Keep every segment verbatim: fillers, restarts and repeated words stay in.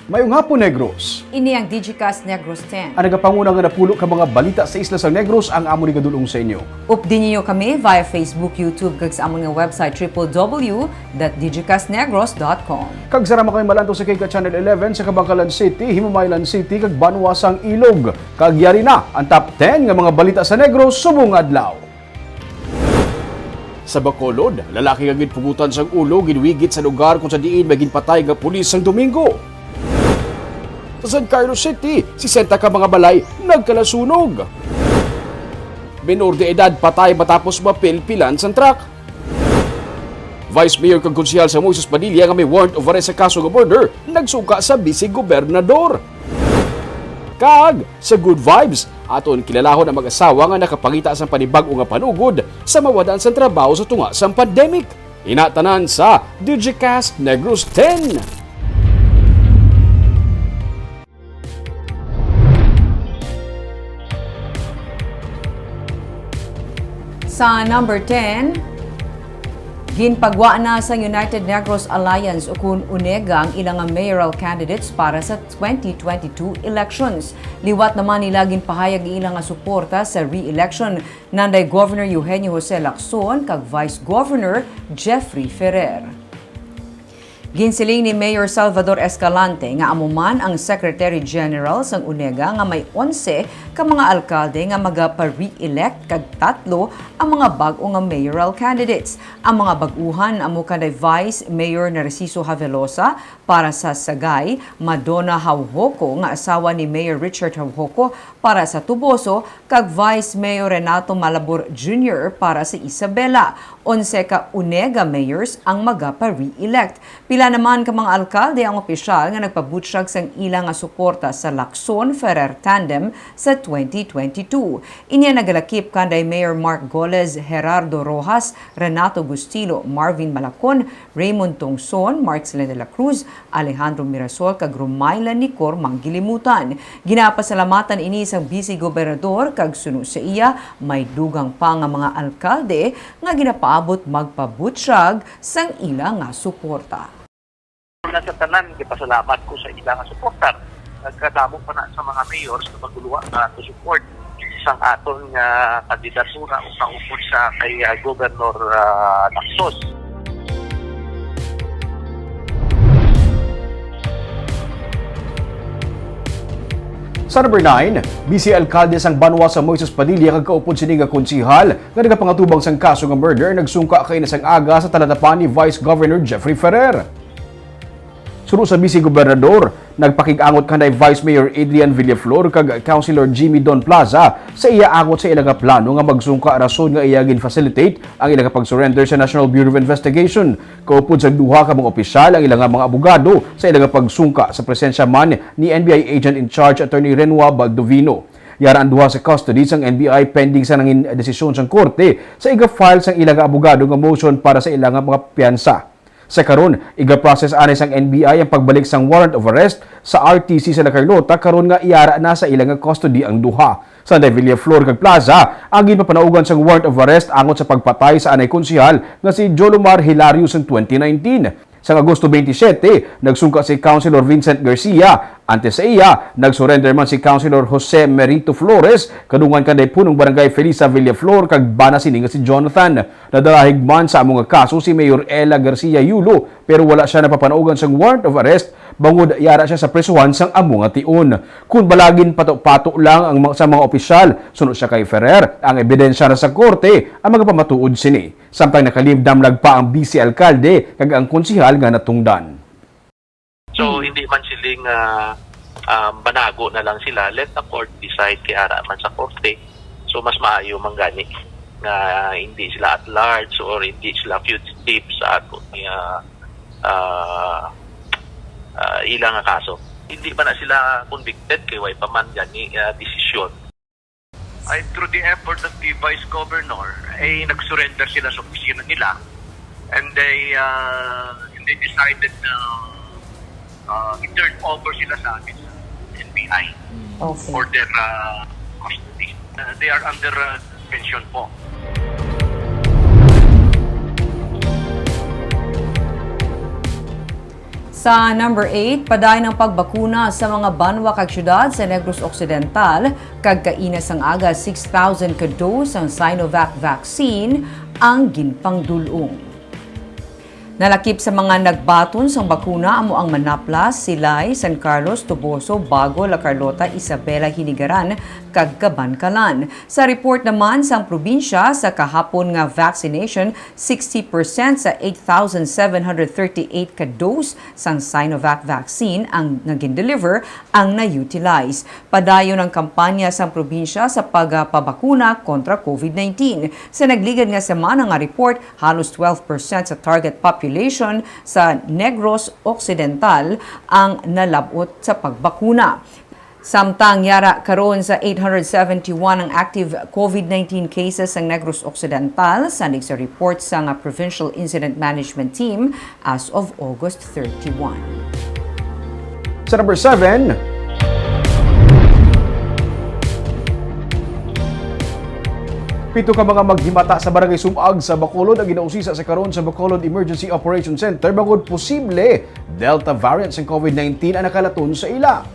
Mayong hapon, Negros. Ini ang Digicast Negros ten. Ang nagapanguna nga napulo ka mga balita sa isla sang Negros ang amon igadul-ong sa inyo. Updi ninyo kami via Facebook, YouTube, kag sa amon nga website, triple W dot digicast negros dot com. Kag sarama kami malantaw sa K K Channel eleven sa Kabankalan City, Himamaylan City, kag Banwa sang Ilog. Kag yari na ang top ten nga mga balita sa Negros subong adlaw. Sa Bacolod, lalaki nga ginpugutan sang ulo ginwigit sa lugar kung sa diin may ginpatay nga pulis sang Domingo. Sa San Carlos City, sesenta ka mga balay nagkalasunog. Menor de edad patay matapos mapilpilan sang truck. Vice Mayor kag konsehal sa Moises Padilla nga may warrant of arrest sa kaso nga murder nagsungka sa Vice Gobernador. Kag sa Good Vibes, aton kilalahon ang mag-asawa nga nakapangita sang panibag-o nga panugod sa mawad-an sang trabaho sa tunga sang pandemic. Ina tanan sa Digicast Negros ten. Sa number ten, ginpagwa na sang United Negros Alliance ukon UNEGA ang ila nga mayoral candidates para sa twenty twenty-two elections. Liwat naman nila ginpahayag ang ila nga suporta sa re-election nanday Governor Eugenio Jose Lacson kag Vice Governor Jeffrey Ferrer. Ginsiling ni Mayor Salvador Escalante nga amo man ang Secretary General sang UNEGA nga may onse ka mga alkalde nga magapa-re-elect kag tatlo ang mga bag-o nga mayoral candidates. Ang mga bag-uhan amo kanday Vice Mayor Narciso Havelosa para sa Sagay, Madonna Jaujoco nga asawa ni Mayor Richard Jaujoco para sa Toboso, kag Vice Mayor Renato Malabor Junior para sa Isabela. Onse ka UNEGA mayors ang magapa-re-elect. Pila naman ka mga alkalde ang opisyal nga nagpabutyag sang ila nga suporta sa Lacson-Ferrer tandem sa twenty twenty-two. Ini ang nagalakip kanday Mayor Mark Goles, Gerardo Roxas, Renato Bustillo, Marvin Malacon, Raymond Tongson, Mark Selen de la Cruz, Alejandro Mirasol kag Romayla Nicor Manggilimutan. Ginapasalamatan ini sang Vice Gobernador kag suno sa iya, may dugang pa nga mga alkalde nga ginapaabot magpabutyag sang ila nga suporta. Una sa tanan, gipasalamat ko sa ila nga suportar. Nagkadamo pa na sa mga mayors nga maguluha nga to support sang aton nga kandidatura o kaupod sa kay, ah, Governor, ah, Lacson. Sa number nine, Vice Alkalde sang banwa sa Moises Padilla kag kaupod sini nga konsehal nga nagapangatubang sang kaso nga murder nagsungka kaina sang aga sa talatapan ni Vice Governor Jeffrey Ferrer. Suno sa Vice Gobernador, nagpakig-angot kanday Vice Mayor Adrian Villaflor kag Councilor Jimmy Don Plaza sa iya angot sa ila nga plano nga magsungka, rason nga iya gin-facilitate ang ila nga pag-surrender sa National Bureau of Investigation. Kaupod sang duha ka mga opisyal ang ila nga mga abogado sa ila nga pagsungka sa presensya man ni N B I Agent in Charge Attorney Renua Baldovino. Yara ang duha sa custody sang N B I pending sa nangin desisyon sang korte sa iga-file sang ila nga abogado nga motion para sa ila nga mga piyansa. Sa karon, iga-process anay sang N B I ang pagbalik sang warrant of arrest sa R T C sa La Carlota karon nga yara na sa ila nga custody ang duha. Sanday Villaflor kag Plaza ang ginpapanaugan sang warrant of arrest angot sa pagpatay sa anay konsehal nga si Jolomar Hilario sang twenty nineteen. Sang Agosto twenty-seven, nagsungka si Councilor Vincent Garcia. Antes sa iya, nag-surrender man si Councilor Jose Merito Flores, kadungan kanday punong barangay Felisa Villaflor kag bana sini nga si Jonathan. Nadala higman sa amo nga kaso si Mayor Ella Garcia Yulo, pero wala sia napapanaugan sang warrant of arrest bangod yara sia sa presohan sang amo nga tion. Kon bala, ginpato-pato lang ang mga, sa mga opisyal, suno siya kay Ferrer, ang ebidensya na sa korte ang magapamatuod sini. Samtang nakalimdamlag pa ang Vice Alkalde kag ang konsehal nga natungdan. So, Hmm. hindi man siling, ah, ah, banago na lang sila. Let the court decide kay ara man sa korte. So, mas maayo man gani nga hindi sila at large or hindi sila fugitive sa ato nga, ah, ah, ila nga kaso. Hindi man na sila convicted kay way pa man gani, ah, desisyon. Ay, through the effort of the Vice Governor, ay nag-surrender sila sa opisina nila. And they, uh, and they decided na, uh, i-turn over sila sa amin sa N B I Okay. for their, uh, custody. Uh, they are under, uh, detention po. Sa number eight, padayon ang pagbakuna sa mga banwa kag syudad sa Negros Occidental, kag kaina sang aga, six thousand ka dose sang Sinovac vaccine ang ginpangdul-ong. Nalakip sa mga nagbaton sang bakuna amo ang Manaplas, Silay, San Carlos, Toboso, Bago, La Carlota, Isabela, Hinigaran, kag Kabankalan. Sa report naman sang probinsya, sa kahapon nga vaccination, sixty percent sa eight thousand seven hundred thirty-eight ka dose sang Sinovac vaccine ang nga gin-deliver ang na-utilize. Padayon ang kampanya sang probinsya sa pagpabakuna kontra COVID nineteen. Sa nagligad nga semana nga report, halos twelve percent sa target population sa Negros Occidental ang nalab-ot sa pagbakuna. Samtang yara karon sa eight hundred seventy-one ang active COVID nineteen cases sa Negros Occidental, sandig sa report sang Provincial Incident Management Team as of August thirty-one. Sa number seven, pito ka mga maghimata sa Barangay Sumag sa Bacolod ang ginausisa sa karon sa Bacolod Emergency Operation Center bangod posible Delta variant sang COVID nineteen ang nakalaton sa ila.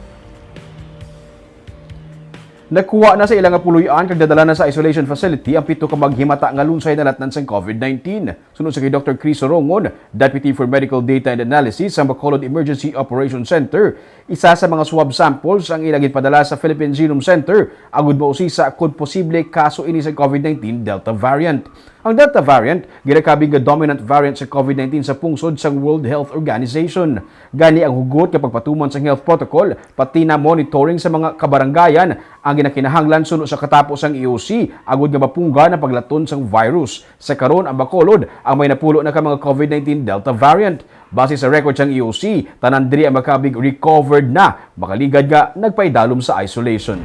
Nakuha na sa ila nga puloy-an kag nadala na sa isolation facility ang pito ka maghimata nga lunsay nalatnan sang COVID nineteen. Suno sa kay Doktor Chris Sorongon, Deputy for Medical Data and Analysis sa Bacolod Emergency Operation Center, isa sa mga swab samples ang ila ginpadala sa Philippine Genome Center agud mausisa kon posible kaso ini sa COVID nineteen Delta variant. Ang Delta variant ginakabig nga dominant variant sa COVID nineteen sa pungsod sang World Health Organization. Gani ang hugot nga pagpatuman sang health protocol, pati na monitoring sa mga kabarangayan ang ginakinahanglan suno sa katapo sang E O C agud nga mapunggan ang paglaton sang virus. Sa karon, ang Bacolod ang may napulo na ka mga COVID nineteen Delta variant. Base sa record sang E O C, tanan diri ang makabig recovered na, makaligad nga nagpaidalom sa isolation.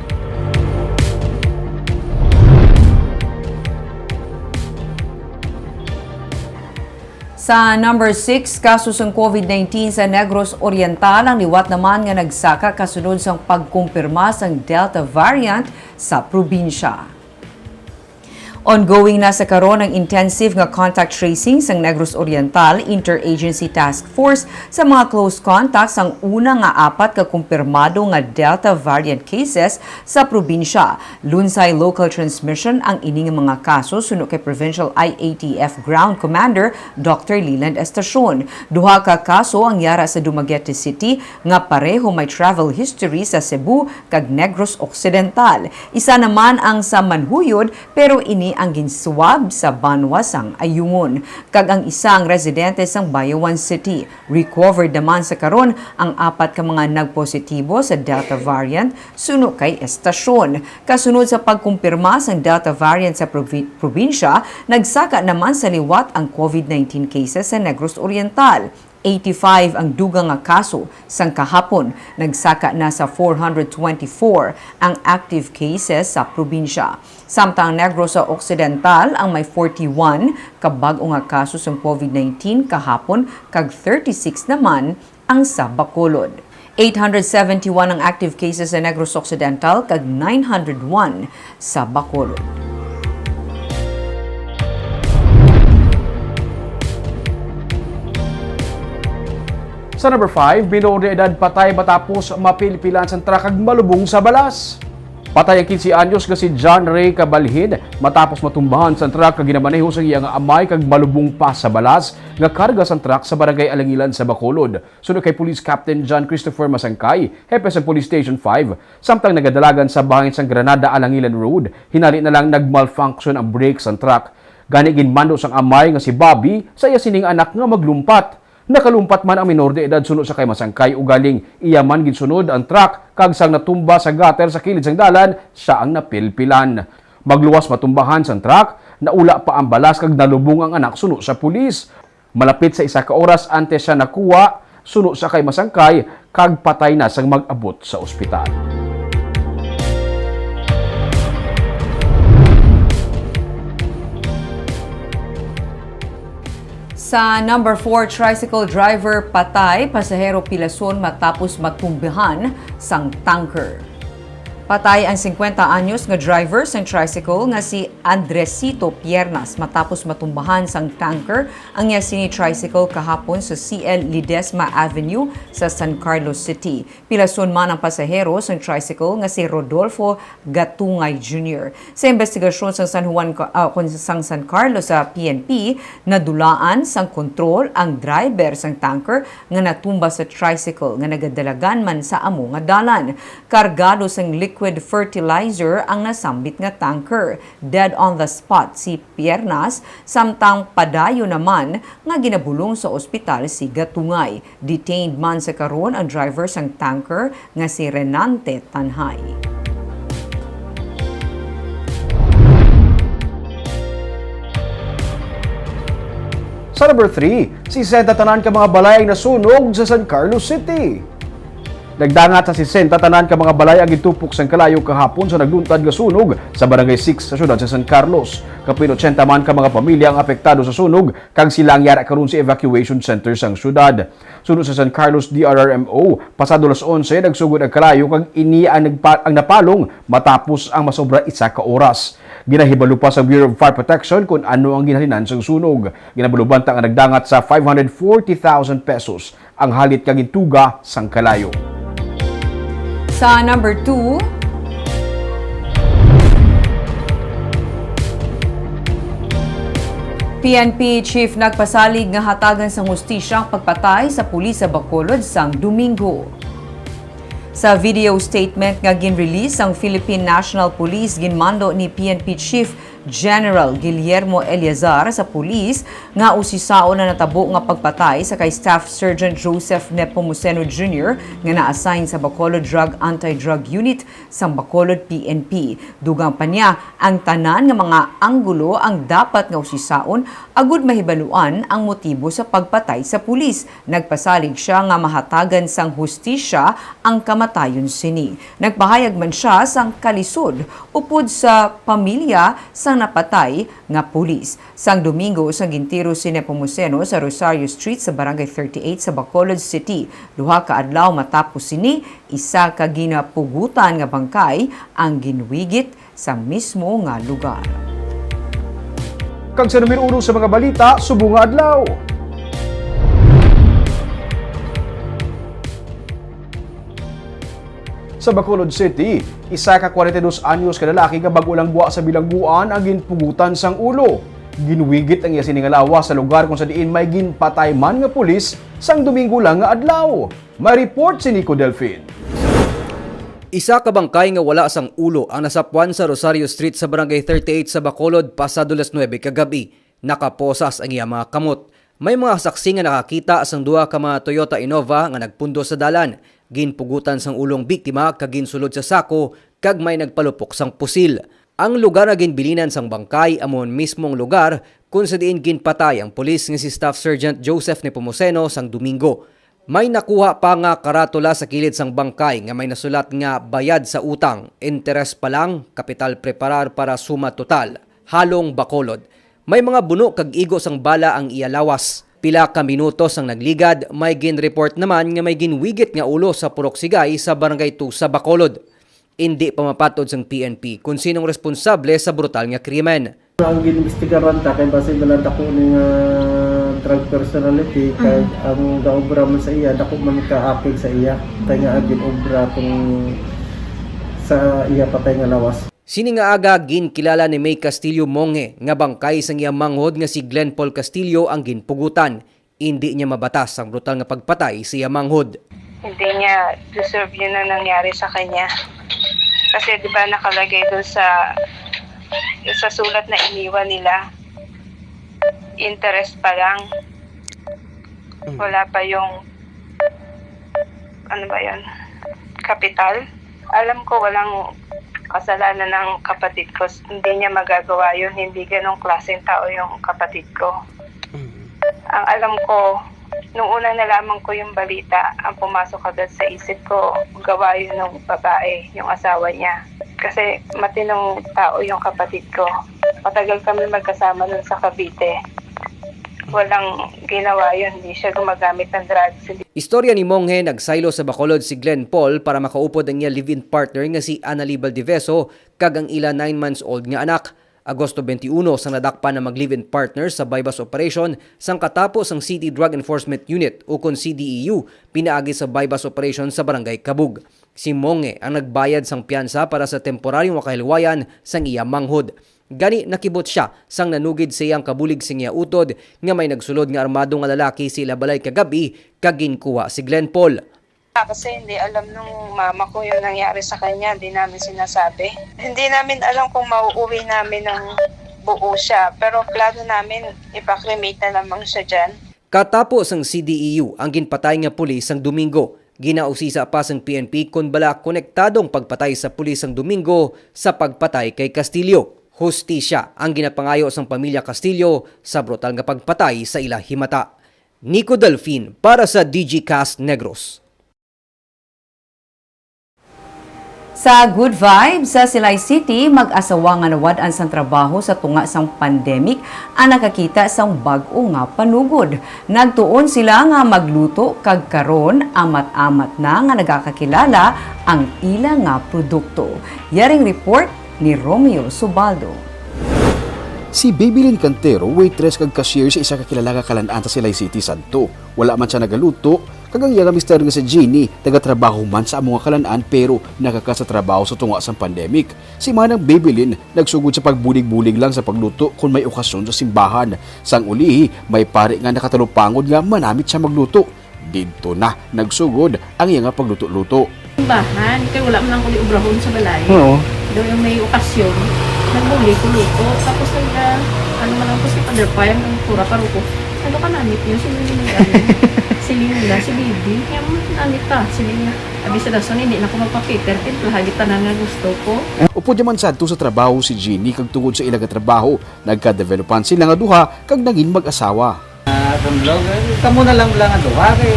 Sa number six, kaso sang COVID nineteen sa Negros Oriental ang liwat naman nga nagsaka kasunod sang pagkumpirma sang Delta variant sa probinsya. Ongoing na sa karon ang intensive nga contact tracing sang Negros Oriental Interagency Task Force sa mga close contacts sang una nga apat ka kumpirmado nga Delta variant cases sa probinsya. Lunsay local transmission ang ini nga mga kaso suno kay Provincial I A T F Ground Commander Doctor Leland Estacion. Duha ka kaso ang yara sa Dumaguete City nga pareho may travel history sa Cebu kag Negros Occidental. Isa naman ang sa Manhuyod, pero ini ang ginswab sa banwa sang Ayungon. Kag ang isa ang residente sang Bayawan City. Recovered naman sa karon ang apat ka mga nagpositibo sa Delta variant suno kay Estacion. Kasunod sa pagkumpirma sang Delta variant sa provi-, probinsya, nagsaka naman sa liwat ang COVID nineteen cases sa Negros Oriental. Eighty-five ang dugang nga kaso sang kahapon, nagsaka na sa four hundred twenty-four ang active cases sa probinsya. Samtang Negros Occidental ang may forty-one ka bag-o nga kaso sang COVID nineteen kahapon kag thirty-six naman ang sa Bacolod. Eight hundred seventy-one ang active cases sa Negros Occidental kag nine hundred one sa Bacolod. Sa number five, minor de edad patay matapos mapilpilan sang truck kag malubong sa balas. Patay ang quince anyos nga si John Ray Cabalhin matapos matumbahan sang truck nga ginamaneho sang iya nga amay kag malubong pa sa balas nga karga sang truck sa barangay Alangilan sa Bacolod. Suno kay Police Captain John Christopher Masangkay, hepe sang Police Station five, samtang nagadalagan sa bahin sang Granada Alangilan Road, hinali na lang nag-malfunction ang brake sang truck. Gani ginmando sang amay nga si Bobby sa iya sining anak nga maglumpat. Nakalumpat man ang minor de edad suno sa kay Masangkay, ugaling iya man ginsunod ang truck kag sang natumba sa gutter sa kilid sang dalan, siya ang napilpilan. Magluwas matumbahan sang truck, naula pa ang balas kag nalubong ang anak suno sa pulis. Malapit sa isa ka oras antes siya nakuha suno sa kay Masangkay kag patay na sang mag-abot sa ospital. Sa number four, tricycle driver patay, pasahero pilason matapos matumbahan sang tanker. Patay ang singkwenta anyos nga driver sang tricycle nga si Andresito Piernas matapos matumbahan sang tanker ang iya sini tricycle kahapon sa C L Ledesma Avenue sa San Carlos City. Pilason man ang pasahero sang tricycle nga si Rodolfo Gatungay Junior. Sa investigasyon sang San Juan, ah, kun sang San Carlos sa P N P, nadulaan sang kontrol ang driver sang tanker nga natumba sa tricycle nga nagadalagan man sa amo nga dalan. Kargado sang liquid fertilizer ang nasambit nga tanker. Dead on the spot si Piernas, samtang padayon naman nga ginabulong sa ospital si Gatungay. Detained man sa karon ang driver sang tanker nga si Renante Tanhay. Sa number three, sesenta tanan ka mga balay ang nasunog sa San Carlos City. Nagdangat sa sesenta tanan ka mga balay ang gitupok sang kalayo kahapon sa nagluntad nga sunog sa Barangay six sa siyudad sa San Carlos. Kapin ochenta man ka mga pamilya ang apektado sa sunog, kag sila ang yara karon sa evacuation center sang siyudad. Suno sa San Carlos D R R M O, pasado las onse nagsugod ang kalayo kag ini ang nagpa-, ang napalong matapos ang masobra isa ka oras. Ginahibalo pa sa Bureau of Fire Protection kung ano ang ginhalinan sang sunog. Ginabalo banta nga nagdangat sa five hundred forty thousand pesos ang halit nga gintuga sang kalayo. Sa number two, P N P chief nagpasalig nga hatagan sang hustisya ang pagpatay sa pulis sa Bacolod sang Domingo. Sa video statement nga gin-release sang Philippine National Police, ginmando ni P N P Chief General Guillermo Eleazar sa pulis nga usisaon ang natabo nga pagpatay sa kay Staff Sergeant Joseph Nepomuceno Junior nga na-assign sa Bacolod Drug Anti-Drug Unit sang Bacolod P N P. Dugang pa niya, ang tanan nga mga anggulo ang dapat nga usisaon agud mahibaluan ang motibo sa pagpatay sa pulis. Nagpasalig sia nga mahatagan sang hustisya ang kamatayon sini. Nagpahayag man sia sang kalisod upod sa pamilya sang napatay nga pulis. Sang Domingo, sang gintiro si Nepomuceno sa Rosario Street sa Barangay thirty-eight sa Bacolod City. Duha ka adlaw matapos sini, isa ka ginapugutan nga bangkay ang ginwigit sa mismo nga lugar. Kag sa numero uno sa mga balita subong nga adlaw. Sa Bacolod City, isa ka kwarenta y dos anyos ka lalaki nga bag-o lang gwa sa bilangguan ang ginpugutan sang ulo. Ginwigit ang iya sini nga lawas sa lugar kung sa diin may ginpatay man nga pulis sang Domingo lang nga adlaw. May report si Nico Delfin. Isa ka bangkay nga wala sang ulo ang nasapwan sa Rosario Street sa Barangay thirty-eight sa Bacolod pasado las nuebe kagab-i. Nakaposas ang iya mga kamot. May mga saksi nga nakakita sang duha ka mga Toyota Innova nga nagpundo sa dalan. Ginpugutan sang ulo ang biktima kag ginsulod sa sako kag may nagpalupok sang pusil. Ang lugar nga ginbilinan sang bangkay amo ang mismong lugar kon sa diin ginpatay ang pulis nga si Staff Sergeant Joseph Nepomuceno sang Domingo. May nakuha pa nga karatula sa kilid sang bangkay nga may nasulat nga bayad sa utang, interes pa lang, kapital preparar para suma total, halong Bacolod. May mga buno kag igo sang bala ang iya lawas. Pila ka minutos ang nagligad, may ginreport naman nga may ginwigit nga ulo sa Purok Sigay sa Barangay two sa Bacolod. Indi pa mapatod sang P N P kon sinong responsable sa brutal nga krimen. Ang ginbestigaran ta kay basin na lang dako ni nga drug personality, kay ang gaobra man sa iya, dako man ka apil sa iya. Kay nga ang ginobra tong sa iya patay nga lawas. Sini nga aga, ginkilala ni May Castillo Monge nga bangkay sang iya manghod nga si Glenn Paul Castillo ang ginpugutan. Indi niya mabatas ang brutal nga pagpatay sa iya manghod. Hindi niya deserve yun na nangyari sa kanya. Kasi di ba nakalagay doon sa, sa sulat na iniwan nila, interest pa lang. Mm. Wala pa yung, ano ba yun, kapital. Alam ko walang kasalanan ng kapatid ko. Hindi niya magagawa yun. Hindi ganong klaseng tao yung kapatid ko. Mm. Ang alam ko, nung una nalaman ko yung balita, ang pumasok agad sa isip ko, gawa yun ng babae, yung asawa niya. Kasi matinong tao yung kapatid ko. Matagal kami magkasama nun sa Cavite. Walang ginawa yun, hindi siya gumagamit ng drugs. Istorya ni Monghe, nagsaylo sa Bacolod si Glenn Paul para makaupod ang iya live-in partner nga si Annalie Baldiveso kag ang ila nine months old nga anak. Agosto twenty-one sang nadakpan ang mag-live-in partner sa buy-bust operation sang katapo sang City Drug Enforcement Unit, ukon C D E U, pinaagi sa buy-bust operation sa Barangay Cabug. Si Monghe ang nagbayad sang piyansa para sa temporaryong makahilwayan sang iya manghod. Gani, nakibot sia sang nanugid sa iyang kabulig sing iya utod nga may nagsulod nga armado nga lalaki sa ila balay kagab-i kag ginkuha si Glenn Paul. Kasi hindi alam nung mama ko yung nangyari sa kanya, hindi namin sinasabi. Hindi namin alam kung mauuwi namin ng buo siya, pero plano namin ipa-cremate na lamang siya dyan. Katapo sang C D E U ang ginpatay nga pulis sang Domingo, ginausisa pa sang P N P kon bala konektado ang pagpatay sa pulis sang Domingo sa pagpatay kay Castillo. Hustisya ang ginapangayo sang pamilya Castillo sa brutal nga pagpatay sa ila himata. Nico Delfin para sa D G Cast Negros. Sa Good Vibes sa Silay City, mag-asawa nga nawad-an sang trabaho sa tunga sang pandemic ang nakakita sang bag-o nga panugod. Nagtuon sila nga magluto kag karon amat-amat na nga nagakakilala ang ila nga produkto. Yaring report ni Romeo Subaldo. Si Babylin Cantero, waitress kag cashier sa isa ka kilala nga kalan-an sa Silay City sadto. Wala man siya nagaluto, kag ang iya nga mister nga si Jeannie nagatrabaho man sa amo nga kalan-an, pero nakaka sa trabaho sa tunga sang pandemic. Si Manang Babylin nagsugod sa pagbulig-bulig lang sa pagluto kon may okasyon sa simbahan. Sang ulihi, may pari nga nakatalupangod nga manamit siya magluto. Didto na nagsugod ang iya nga pagluto-luto. Simbahan, kay wala man lang ko di obrahon sa balay. Oo. Daw yung may okasyon, nagbulig ko luto. Tapos nag, ah, ano man lang ko si Father Pie, ang pura paroko. Ano ka namit niyo? Sino yung nag-ano? Si Linda, si Bibi. Kaya mo namit ka, si Linda. Abi sa dason, hindi na ko magpa-cater, timplaha gid tanan nga gusto ko. Upod naman sadto sa trabaho si Jeannie, kag tungod sa ila nga trabaho, nagka-developan sila nga duha kag nangin mag-asawa. Ah, Don Vlog, eh, kamo na lang, lang ang duha, kay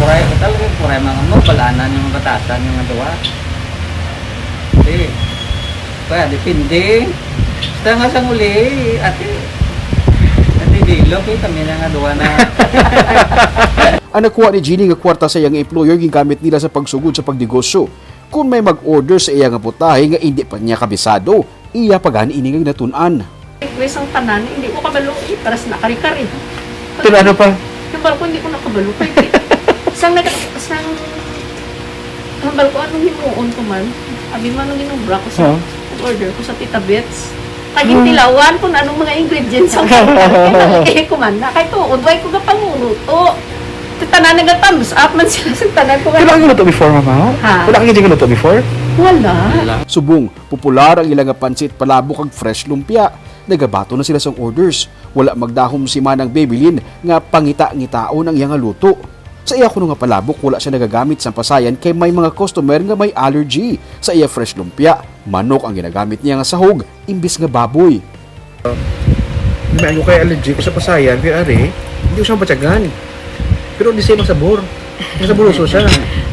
puray ko talaga, puray mga mo, balanan yung batasan yung duha. Di, kaya depende. Basta nga sa muli, ate, ate Dilo, kay kami na nga duha na. Ang nakuha ni Jeannie nga kwarta sa iyang employer, gingamit nila sa pagsugod sa pagnegosyo. Kung may mag-order sa iya nga putahe nga indi pa niya kabisado, iya pa gani ini nga ginatun-an. Request ang tanan, hindi ko kabalo, eh, para sa nakari-kari. Pero ano pa? Yung barko, hindi ko nakabalo. Kaya, sang nag-, sang, ang barko, anong himuon ko man? Abi man, nung ginubra ko sa Oo. order ko sa Tita Bets. Kag Hmm. tilawan kung anong mga ingredients ang kailangan. Kaya, eh, kumanda. Kay tuod, way ko gapanguro to. Sa tanan, nag-thumbs up man sila sa tanan ko. Wala kang luto before, mama? Ha? Wala kang luto before? Wala. Subong, popular ang ila nga pansit palabok kag fresh lumpia. Nagabaton na sila sang orders. Wala magdahom si Manang Babylin nga pangita-ngitaon ang iya nga luto. Sa iya kuno nga palabok, wala siya nagagamit sang pasayan kay may mga customer nga may allergy. Sa iya fresh lumpia, manok ang ginagamit niya nga sahog imbis nga baboy. May ano kay allergy ko sa pasayan, pero ari, hindi ko siya mapatyagan. Pero di siya masabor. Masabuloso siya.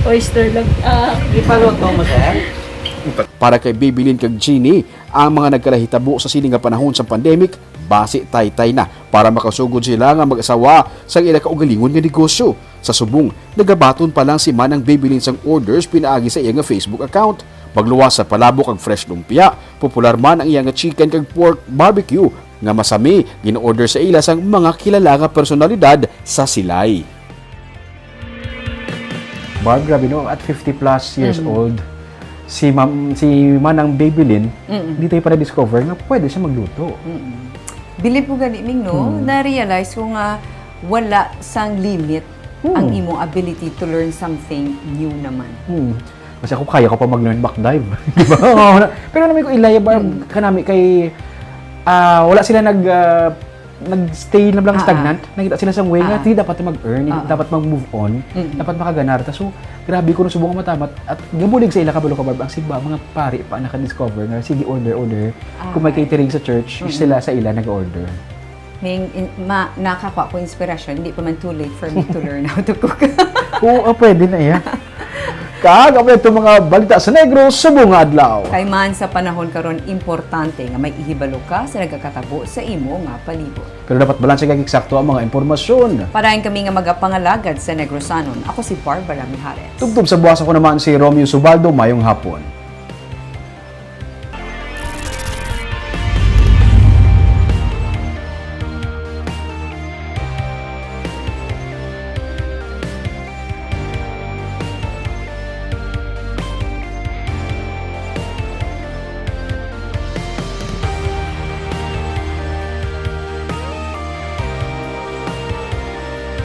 Oyster lang. Ah. Ipaluto mo, sir? Para kay Babylin kag Jeannie, ang mga nagkalahitabo sa sini nga panahon sa pandemic, basi taytay na para makasugod sila nga mag-asawa sa ila kaugalingon nga negosyo. Sa subong, nagabaton pa lang si Manang Babylin sang orders pinaagi sa iya nga Facebook account. Magluwas sa palabok kag fresh lumpia, popular man ang iya nga chicken kag pork barbecue nga masami, gin-order sa ila sang mga kilala nga personalidad sa Silay. Barb, grabe, no? At fifty plus years Mm. old, si Ma'am, si Manang Babylin, Mm. dito pa na-discover nga pwede siya magluto. Mm. Believe ko gani, Ming, no? Mm. Na-realize ko nga wala sang limit Mm. ang imong ability to learn something new naman. Mm. Kasi ako, kaya ko pa mag-learn back dive. Di ba? Oo, na-, pero naman ko, Ilaya, Barb, Mm. kanami kay, ah, wala sila nag, ah, nag-stay na lang Ah, stagnant. ah. Nakita sila sa way nga, Ah. hindi dapat mag-earn, hindi Ah, ah. dapat mag-move on, Mm-mm. dapat makaganar ta. So, grabe ko nung subong matamat. At gabulig sa ila kabalo ka, Barb, ang simba, mga pari pa nakadiscover nga, sige, order, order. Ah, Kung may okay. catering sa church, Mm-mm. sila sa ila nag-order. Ning, in-, ma-, nakakuha ko inspirasyon, hindi pa man too late for me to learn how to cook. Oo, ah, pwede na iya. Kag amo ito mga balita sa Negros subong nga adlaw. Kay man sa panahon karon, importante nga may ihibalo ka sa nagakatabo sa imo nga palibot. Pero dapat balanse kag eksakto ang mga impormasyon. Parayan kami nga magapangalagad sa Negrosanon. Ako si Barbara Mijares. Tubtob sa buwas, ako naman si Romeo Subaldo. Mayong hapon.